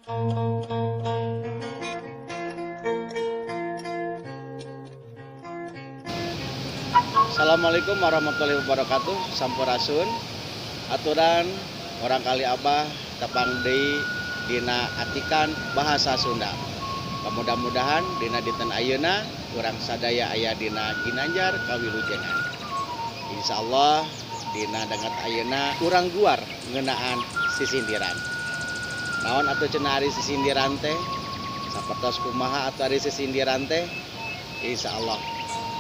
Assalamualaikum warahmatullahi wabarakatuh. Sampurasun. Aturan murangkalih Abah tepang deui dina atikan bahasa Sunda. Mudah-mudahan dina dinten ayeuna urang sadaya aya dina ginanjar kawilujengan. Insyaallah dina danget ayeuna urang guar ngeunaan sisindiran. Naon atuh cenah ari sisindiran teh? Sapertos kumaha atuh ari sisindiran teh? Insyaallah.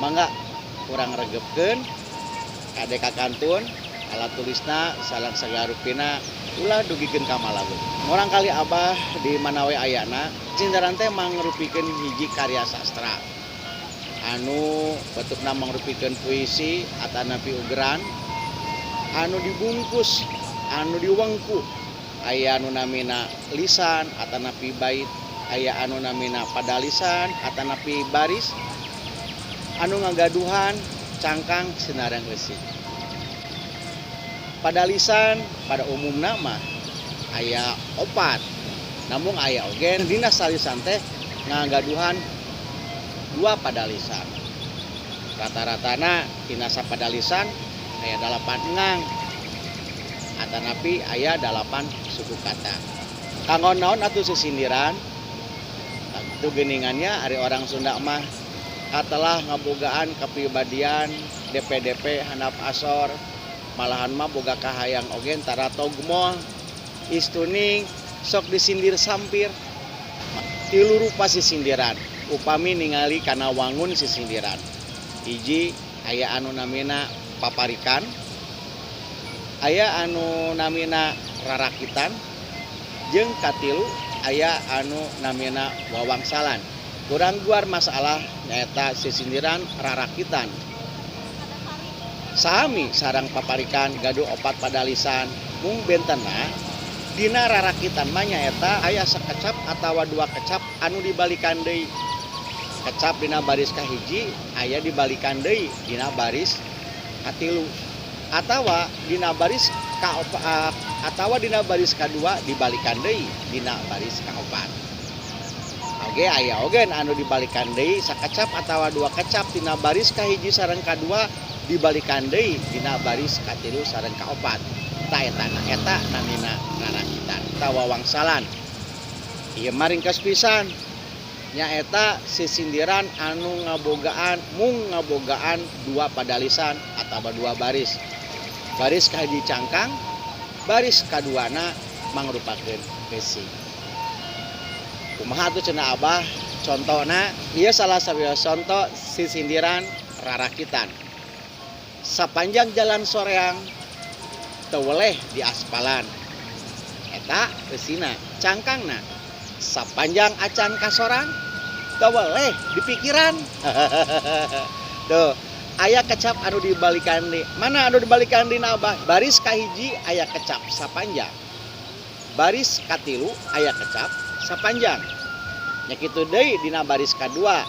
Mangga urang regepkeun kade ka kantun alat tulisna sareng sagala rupina ulah dugikeun ka malaweung. Murangkalih Abah di mana we ayana, sindiran teh mangrupikeun hiji karya sastra anu bentukna mangrupikeun puisi atanapi ugeran anu dibungkus anu diwengku aya anu namina lisan atanapi bait, aya anu namina padalisan atanapi baris anu ngagaduhan cangkang sareng eusi. Padalisan pada umumna mah aya opat, namun aya oge dina salisan teh ngagaduhan dua padalisan. Rata-ratana dina sapadalisan aya 8 engang atanapi aya 8 suku kata. Kanggo naon atuh sisindiran? Itu geuningannya ari orang Sunda mah katelah ngabogaan kepribadian DPDP handap asor, malahan mah boga kahayang oge tara togmol istuning sok disindir sampir. Tilu rupa sisindiran upami ningali kana wangun sisindiran. Hiji, aya anu namina paparikan, aya anu namina rarakitan, jeung katilu aya anu namina wawangsalan. Kurang guar masalah nyaeta sisindiran rarakitan. Sami sarang paparikan gaduh opat padalisan, mung bentena dina rarakitan mah nyaeta aya sakecap atawa dua kecap anu dibalikan deui. Kecap dina baris kahiji aya dibalikan deui dina baris katilu, atawa dina baris kaopat, atawa dina baris kadua dibalikan deui dina baris kaopat. Oge aya oge anu dibalikan deui sakecap atawa dua kecap dina baris kahiji sareng kadua dibalikan deui dina baris katilu sareng kaopat. Ta eta na eta namina rarakitan atawa wangsalan. Ieu mah ringkes pisan, nyaeta sisindiran anu ngabogaan mung ngabogaan dua padalisan atawa dua baris. Baris kahiji cangkang, baris kaduana mangrupakeun eusi. Kumaha atuh cenah Abah contona? Ieu salah sawios conto sisindiran rarakitan. Sapanjang jalan soreang teu weleh di aspalan. Eta eusina, cangkangna. Sapanjang acan kasorang teu weleh di pikiran. Tuh, aya kecap anu dibalikan di mana anu dibalikan di Abah? Baris kahiji aya kecap sapanjang, baris katilu aya kecap sapanjang. Nya kitu deui dina baris kadua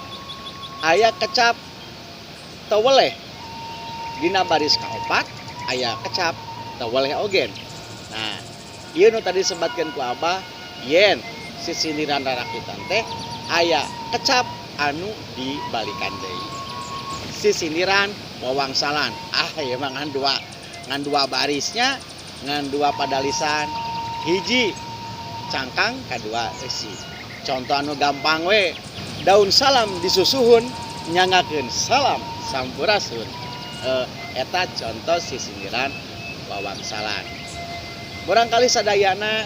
aya kecap teu weleh, dina baris kaopat aya kecap teu weleh oge. Nah, ieu nu tadi disebatkeun ku Abah yen sisindiran rarakitan teh aya kecap anu dibalikan deui. Sisindiran wawangsalan, ah ieu mah ngan dua barisnya, ngan dua padalisan, hiji cangkang kadua eusi. Contoh anu gampang we, daun salam disusuhun nyangakeun salam sampurasun. Eta contoh sisindiran wawangsalan. Murangkalih sadayana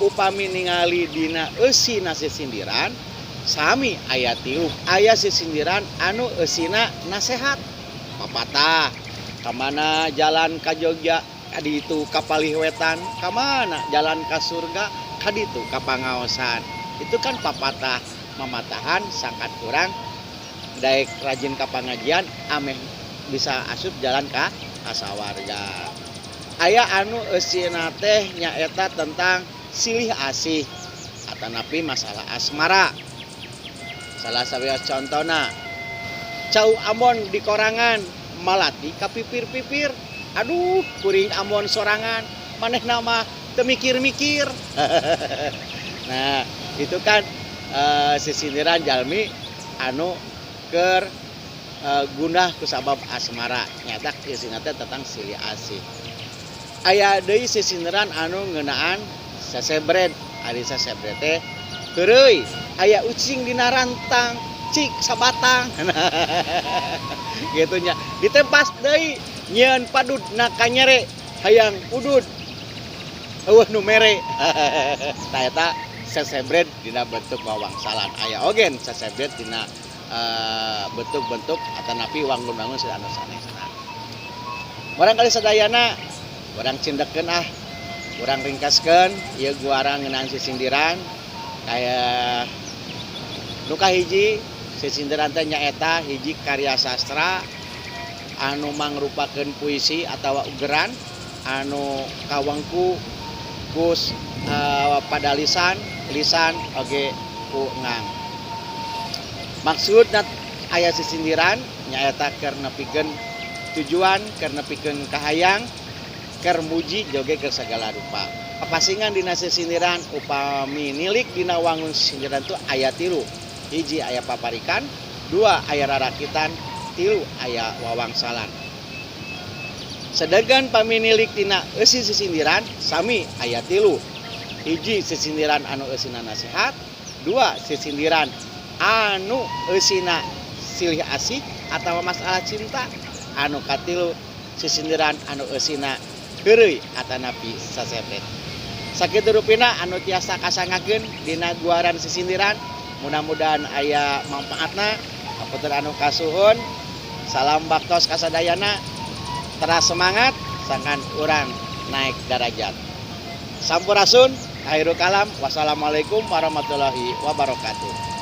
upami ningali dina eusina sisindiran sami aya tilu. Aya sisindiran anu eusina nasehat, papatah kamana jalan ka Jogja kaditu ka palih wetan, kamana jalan ka surga kaditu ka pangaosan. Itu kan papatah mamatahan sangkat kurang daek rajin ka pangajian ameh bisa asup jalan ka kasawarga. Aya anu eusina teh nyaeta tentang silih asih atanapi masalah asmara. Salah sawios contona, cau Ambon di korangan malati ka pipir-pipir, aduh kuring Ambon sorangan manehna mah teu mikir-mikir. Nah, itu kan sisindiran jalmi anu keur gundah kusabab asmara, nyaeta isina teh tentang silih asih. Aya deui sisindiran anu ngeunaan sesebret. Ari sesebret teh heureuy aya ucing dina rantang cik sabatang gitu nya, ditempas deui nyieun padud na kanyere hayang udud euweuh nu mere. Tah, eta sesebret dina bentuk wawangsalan. Aya oge sesebret dina bentuk-bentuk atanapi wangun-wangun anu sanesna. Murangkalih sadayana, urang cindekkeun ah, urang ringkaskeun ieu guaran ngeunaan sisindiran. Kaya nu kahiji, sisindiran teh nyaeta hiji karya sastra anu mangrupakeun puisi atawa ugeran anu kawengku ku padalisan lisan oge ku ngang. Maksudna aya sisindiran nyaeta keur nepikeun tujuan, keur nepikeun kahayang, keur muji joge keur sagala rupa. Papasingan dina sisindiran, upami nilik dina wangun sisindiran tu aya tilu: hiji aya paparikan, dua aya rarakitan, tilu aya wawangsalan. Sedangkan pami nilik tina eusi sisindiran sami aya tilu: hiji sisindiran anu eusina nasihat, dua sisindiran anu eusina silih asih atau masalah cinta, anu katilu sisindiran anu eusina heureuy atanapi sasebret. Sakitu rupina anu tiasa kasanggakeun dina guaran sisindiran. Mudah-mudahan aya manfaatna. Hapunten anu kasuhun. Salam baktos kasadayana. Teras semangat sangkan urang naik darajat. Sampurasun. Akhirul kalam, wassalamualaikum warahmatullahi wabarakatuh.